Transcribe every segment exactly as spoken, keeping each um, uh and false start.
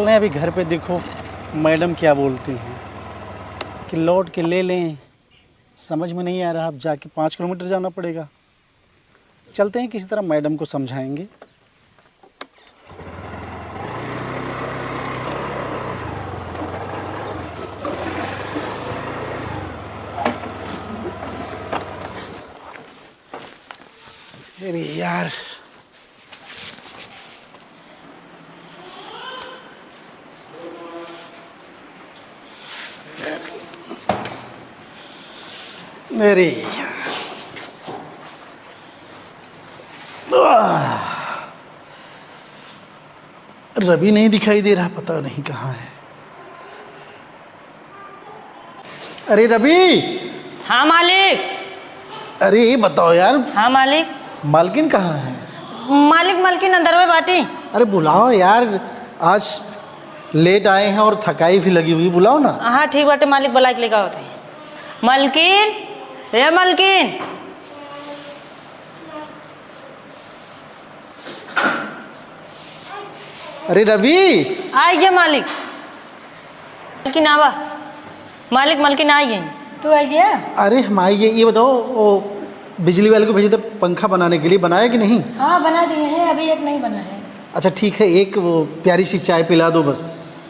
मैं अभी घर पे, देखो मैडम क्या बोलती हैं कि लौट के ले लें, समझ में नहीं आ रहा, अब जाके पाँच किलोमीटर जाना पड़ेगा। चलते हैं, किसी तरह मैडम को समझाएंगे। अरे यार, अरे यार। आह। रवि नहीं दिखाई दे रहा, पता नहीं कहाँ है। अरे रवि! हाँ मालिक। अरे ये बताओ यार। हाँ मालिक। मालकिन कहाँ है? मालिक, मालकिन अंदर में बाटी। अरे बुलाओ यार, आज लेट आए हैं और थकाई भी लगी हुई, बुलाओ ना। हाँ ठीक बाटे मालिक, बुला के लेके आवत है। मालकिन, ए मालकिन। अरे रवि। आई गया मालिक। मालकिन आवा। मालिक, मालकिन आई गई। तू आ गया? अरे हम आई गए, ये बताओ, वो बिजली वाले को भेजे थे पंखा बनाने के लिए, बनाया कि नहीं? हाँ बना दिए हैं, अभी एक नहीं बना है। अच्छा ठीक है, एक वो प्यारी सी चाय पिला दो बस।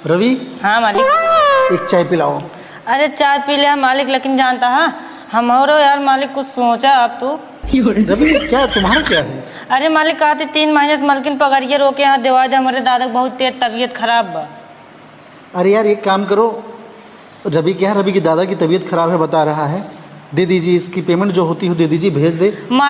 रवि। हाँ मालिक। एक चाय पिलाओ। अरे चाय पी ले मालिक, लेकिन जानता है हमरो यार मालिक कुछ सोचा अब तू। रवि क्या तुम्हारा क्या है? अरे मालिक, कहते तीन महीने से मालकिन पगरिया रोके यहाँ देवा दे, हमरे दादा के बहुत तेज तबीयत खराब बा। अरे यार एक काम करो, रवि क्या है, रवि की दादा की तबीयत खराब है बता रहा है, दे दीजिए, इसकी पेमेंट जो होती हो दे दीजिए, भेज दे।